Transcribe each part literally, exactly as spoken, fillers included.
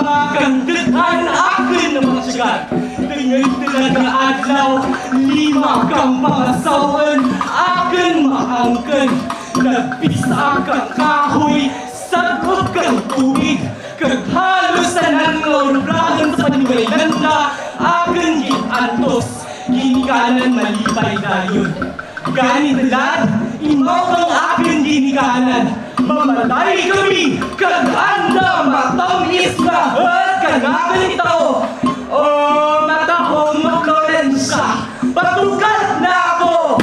Kang dad-an akun nga mga tiyagan, tenged-tenged nga adlaw, lima kang pangasaw-un akun maangkun. Nagpis-a kang kahoy, sag-up kang tubig, kag halos tanan nga urubrahun sa panimalay nanda, akun gin-antos, ginikanan malipay dayon. Gani tulad, imaw kang akun ginikanan, mamatay kami, kag anda matam-is nga hut kang akun tawo. O matahom nga Florencia, patugad na ako!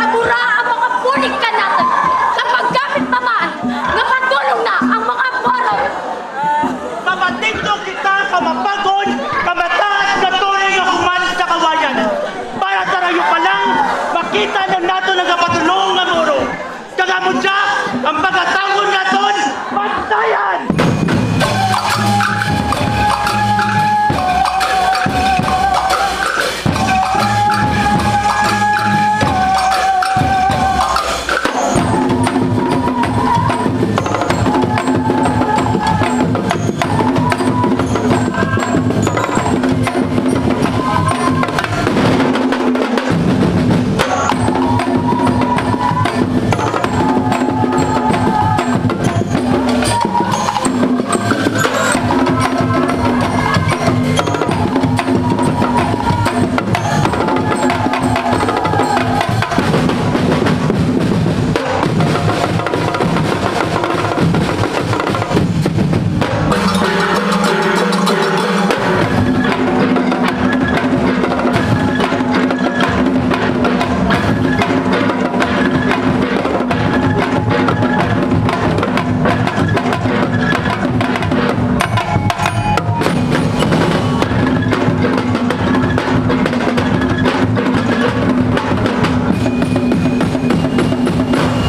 Amo ra ang mga bulig kanatun, kag magamit pa man nga padulong na ang mga Moro. Mapatindugan kita ka mapag-on, ka mataas nga turi nga human sa kawayan. Para sa rayo pa lang, makita na natun ang kapadulong nga Moro. Kag amo dya ang pagkatawgon natun, Bantayan!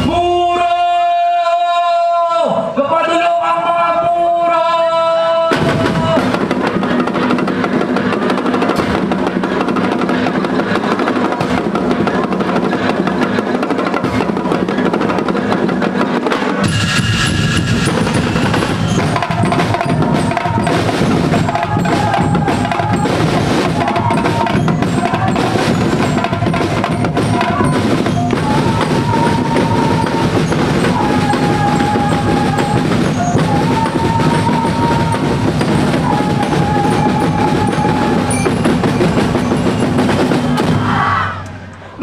Moro! Kapadulong ang mga Moro!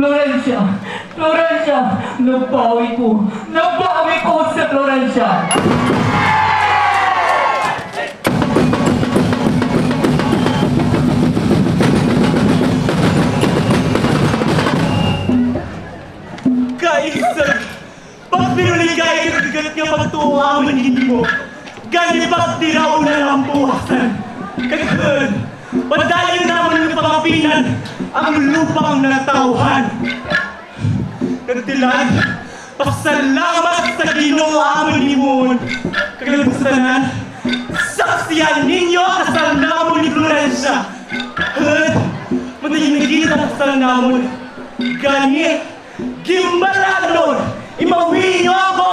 Florencia! Florencia! Nabawi ko! Nabawi ko, Jose Florencia! Kaisa, pagpinuligay kag bigat nga pagtuo amun nimo. Gani pagtiraon na lang buwasan. Kag, padayon namun nga pangapinan ang lupang natawhan. Kag dilan, pasalamat sa Ginoo amun himuon. Kag ubos tanan, saksian ninyo ang kasal namun ni Florencia. Hud, mataynagin ang kasal namun. Gani, ginbalanod, imawi ninyo ako!